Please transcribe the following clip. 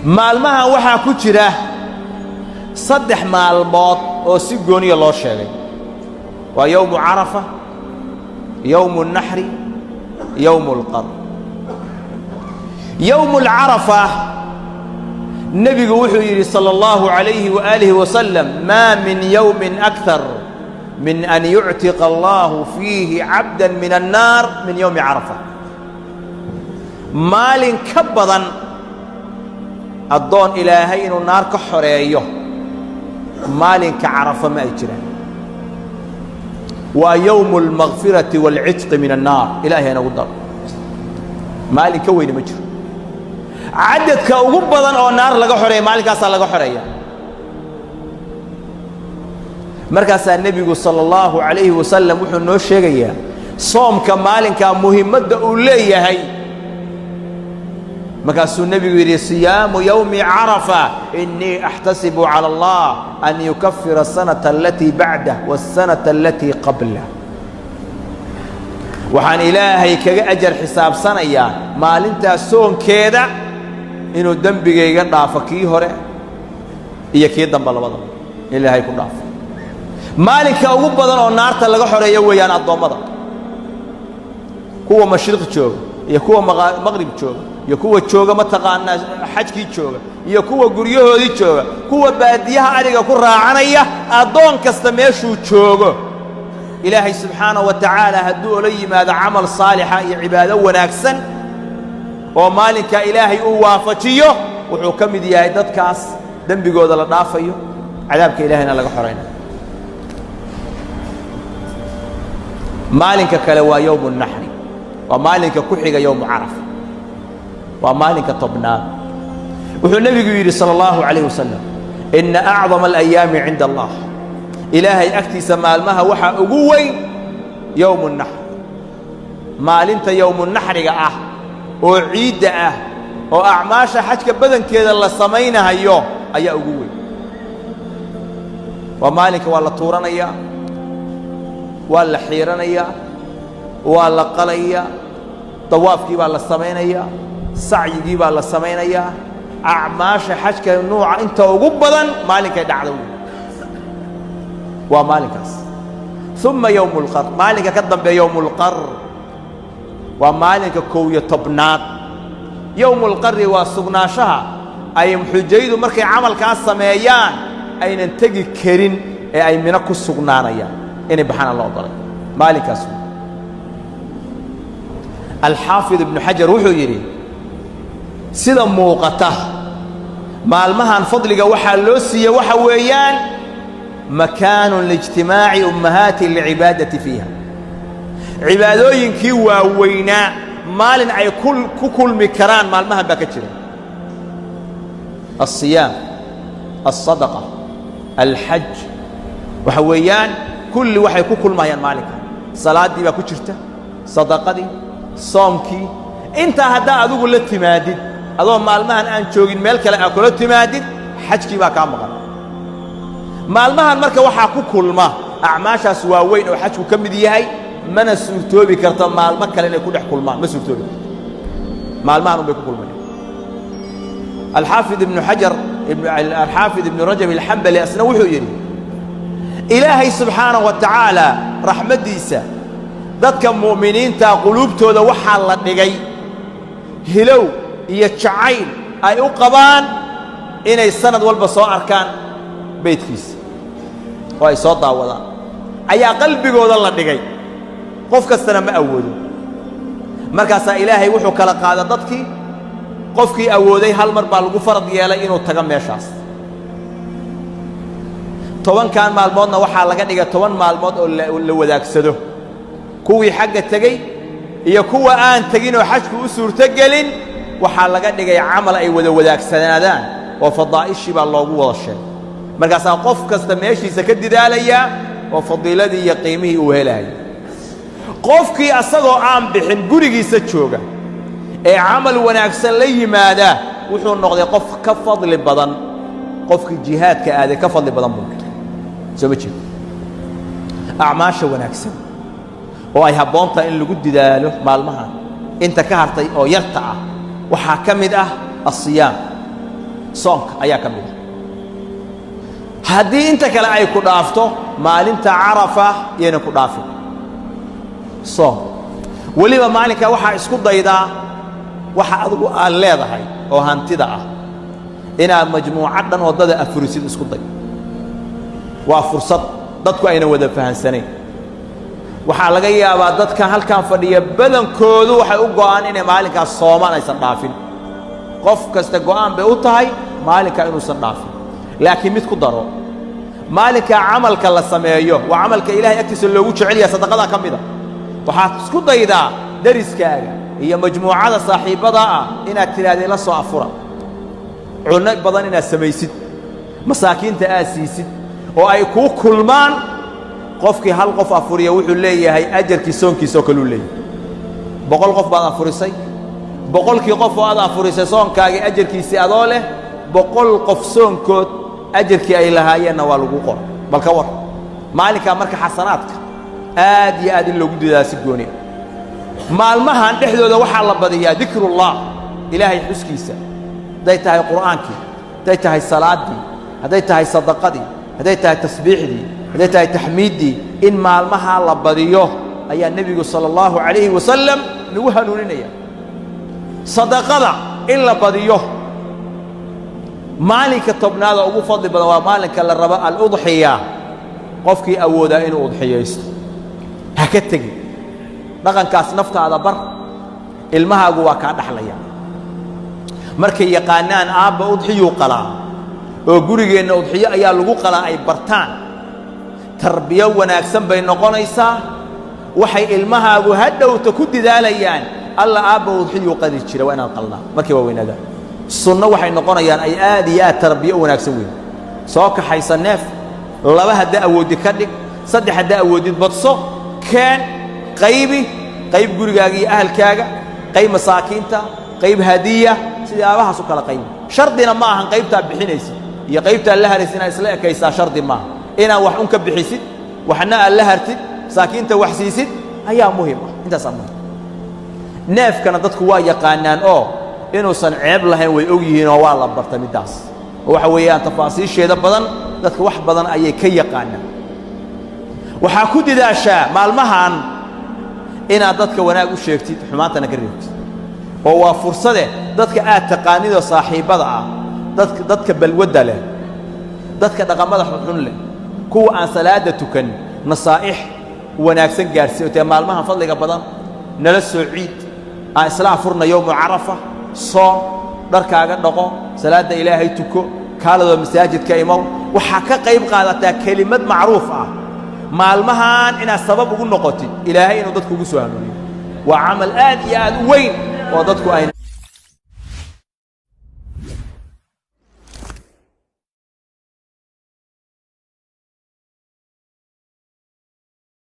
Maalmahan waxaa ku jira 3 maalmood oo si gooniya loo sheegay. Waa yowmu Carafa, yowmu الnaxri, yowmu اlqar. Yowmu اlcarafa nebigu wuxuu yidhi salى اllahu عalayhi waalihi wasalam: "Maa min yowmin akar min an yuctiqa allahu fiihi cabda min annaar min yowmi Carafa." Maalin ka badan addoon Ilaahay inuu naar ka xoreeyo maalinka Carafa ma ay jiraan. Waa yowmu اlmakfirati wاlcitqi min annaar. Ilahay inagu daro. Maalin ka weyne ma jiro. Cadadka ugu badan oo naar laga xoreeya maalinkaasaa laga xoreeya. Markaasaa nebigu sala allahu calayhi wasalam wuxuu noo sheegayaa soomka maalinkaa muhimmadda uu leeyahay. Markaasuu nebigu yidhi: "Siyaamu yowmi Carafa, innii axtasibu cala Allah an yukafira asanata alatii bacdah waاsanata alatii qablah." Waxaan Ilaahay kaga ajar xisaabsanayaa maalintaas soonkeeda inuu dembigayga dhaafo, kii hore iyo kii dambe labadaba Ilaahay ku dhaafo. Maalinka ugu badan oo naarta laga xoreeyo weeyaan addoommada, kuwa mashriq jooga iyo kuwa maqrib jooga iyo kuwa jooga mataqaanaa xajkii jooga iyo kuwa guryahoodii jooga, kuwa baadiyaha adhiga ku raacanaya, addoon kasta meeshuu joogo Ilaahay subxaanaه wa tacaala hadduu ola yimaado camal saalixa iyo cibaado wanaagsan oo maalinka Ilaahay uu waafajiyo, wuxuu ka mid yahay dadkaas dembigooda la dhaafayo, cadaabka Ilahayna laga xoraynayo. Maalinka kale waa yowmu الnaxri, waa maalinka ku xiga yowmu Carafa, waa maalinka 10aad. Wuxuu nebigu yidhi salى اllahu عalayه wasalam: "Ina acdama alayaami cinda Allah," Ilaahay agtiisa maalmaha waxaa ugu weyn, yowmu الnaxr, maalinta yowmunaxriga ah oo ciidda ah oo acmaasha xajka badankeeda la samaynahayo ayaa ugu weyn. Waa maalinka waa la tuuranayaa, waa la xiiranayaa, waa la qalayaa, dawaafkii baa la samaynayaa, sacyigii baa la samaynayaa. Acmaasha xajka nuuca inta ugu badan maalinkay dhacdo wey waa maalinkaas. Uma yowmu اlqar, maalinka ka dambeeya yowmu اlqar waa maalinka 11aad. Yowmu اlqari waa sugnaanshaha ay xujaydu markay camalkaas sameeyaan aynan tegi karin ee ay Mino ku sugnaanayaan, inay baxaan aan la ogolay maalinkaas. Alxaafid Ibnu Xajar wuxuu yidhi: sida muuqata maalmahan fadliga waxaa loo siiye waxa weeyaan makaanu liijtimaaci ummahaati alcibaadati fiiha, cibaadooyinkii waaweynaa maalin ay ku kulmi karaan maalmahan baa ka jira: alsiyaam, alsadaqa, alxaj. Waxa weeyaan kulli waxay ku kulmayaan maalinka. Salaaddii baa ku jirta, sadaqadii, soomkii. Intaa haddaa adigu la timaadid adoo maalmahan aan joogin meel kale aa kula timaadid, xajkii baa kaa maqan. Maalmahan marka waxaa ku kulma acmaashaas waaweyn oo xajku ka mid yahay. Mana suurtoobi karto maalmo kale inay ku dhex kulmaan, ma suurtoobi karto, maalmahan un bay ku kulmayaan. Alxaafid Ibnu Xajar, Alxaafid Ibnu Rajab Alxambali asna wuxuu yidhi: Ilaahay subxaanaه wa tacaala raxmaddiisa dadka mu'miniinta quluubtooda waxaa la dhigay hilow iyo jacayl ay u qabaan inay sanad walba soo arkaan beydkiisa oo ay soo daawadaan ayaa qalbigooda la dhigay. Qof kastana ma awoodo. Markaasaa Ilaahay wuxuu kala qaada dadkii. Qofkii awooday hal mar baa lagu farad yeelay inuu tago meeshaas. 10kan maalmoodna waxaa laga dhigay 10 maalmood oo la wadaagsado, kuwii xagga tegey iyo kuwa aan tegin oo xajku u suurtogelin. Waxaa laga dhigay camal ay wada wadaagsanaadaan oo fadaa'ishii baa loogu wada sheegay. Markaasaa qof kasta meeshiisa ka didaalayaa oo fadiiladii iyo qiimihii uu helaayay. Qofkii asagoo aan bixin gurigiisa jooga ee camal wanaagsan la yimaada wuxuu noqday qof ka fadli badan qofkii jihaadka aaday, ka fadli badan buu noqday. Soo ma jeedo? Acmaasha wanaagsan oo ay habboon tahay in lagu didaalo maalmahan inta ka hartay oo yarta ah waxaa ka mid ah asiyaam. Soonka ayaa ka mid a. Haddii inta kale ay ku dhaafto, maalinta Carafa yaynan ku dhaafin soon. Weliba maalinkaa waxaa isku daydaa waxa adigu aad leedahay oo hantida ah inaad majmuucad dhan waddada afurisid. Isku day, waa fursad dadku aynan wada fahansanayn. Waxaa laga yaabaa dadkan halkan fadhiya badankoodu waxay u go'aan inay maalinkaas soomaan, aysan dhaafin. Qof kasta go'aan bay u tahay maalinkaa inuusan dhaafin. Laakiin mid ku daro: maalinkaa camalka la sameeyo waa camalka Ilahay agtiisa loogu jecel yahay, sadaqadaa ka mida. Waxaad isku daydaa deriskaaga iyo majmuucada saaxiibbada ah inaad tidhahdee la soo afura, cunno badan inaad samaysid, masaakiinta aad siisid oo ay kuu kulmaan. Qofkii hal qof afuriya wuxuu leeyahay ajarkii soonkiisa oo kaluu leeyahay. 100 qof baad afurisay, 100-kii qof oo aad afurisay soonkaagii ajarkiisii adoo leh, 100 qof soonkood ajarkii ay lahaayeenna waa lagu qora. Bal ka war maalinkaa! Marka xasanaadka aad iyo aad in loogu dadaa si gooniya. Maalmahan dhexdooda waxaa la badiyaa dikrullah, Ilaahay xuskiisa, hadday tahay qur'aankii, hadday tahay salaaddii, hadday tahay sadaqadii, hadday tahay tasbiixdii, hadday tahay taxmiiddii. In maalmahaa la badiyo ayaa nebigu sala allahu calayhi wasalam nagu hanuuninaya. Sadaqada in la badiyo. Maalinka 10aada ugu fadli badan waa maalinka la rabo aludxiya. Qofkii awoodaa inuu udxiyaysto ha ka tegin. Dhaqankaas naftaada bar, ilmahaagu waa kaa dhaxlaya. Markay yaqaanaan aabba udxiyuu qalaa oo gurigeenna udxiyo ayaa lagu qalaa ay bartaan, tarbiyo wanaagsan bay noqonaysaa. Waxay ilmahaagu hadhowta ku didaalayaan: "Alla, aabba udxiyuu qali jira, waa inaan qalnaa." Markay waa weynaadaan sunno waxay noqonayaan ay aad iyo aad tarbiyo u wanaagsan weyn. Soo kaxaysa neef, laba haddaa awoodid ka dhig, saddex haddaa awoodid badso, keen, qaybi: qayb gurigaaga iyo ahalkaaga, qayb masaakiinta, qayb hadiya. Sidii aabahaas u kala qaybi. Shardina ma ahan qaybtaa bixinaysid iyo qaybtaa la haraysid inaad isla ekaysaa, shardi maaha. Inaad wax un ka bixisid, waxna aad la hartid, masaakiinta wax siisid ayaa muhim ah. Intaasaa muhim. Neefkana dadku waa yaqaanaan oo inuusan ceeb lahayn way og yihiin oo waa la barta middaas, oo waxa weeyaan tafaasiisheeda badan dadka wax badan ayay ka yaqaanaan. Waxaa ku didaashaa maalmahan inaad dadka wanaag u sheegtid, xumaantana ka reebtid, oo waa fursade. Dadka aad taqaanidoo saaxiibbada ah, dadka balwadda leh, dadka dhaqamada xunxun leh, kuwa aan salaadda tukan, nasaa'ix wanaagsan gaadhsiiyo tee: "Maalmahan fadliga badan nala soo ciid, aan isla afurna yowmu Carafa, soon, dharkaaga dhaqo, salaadda Ilaahay tuko, kaaladoo masaajidka imow." Waxaa ka qayb qaadataa kelimad macruuf ah maalmahan inaad sabab ugu noqotid Ilaahay inuu dadku ugu soo hanuuniyo. Waa camal aad iyo aad u weyn oo dadku ay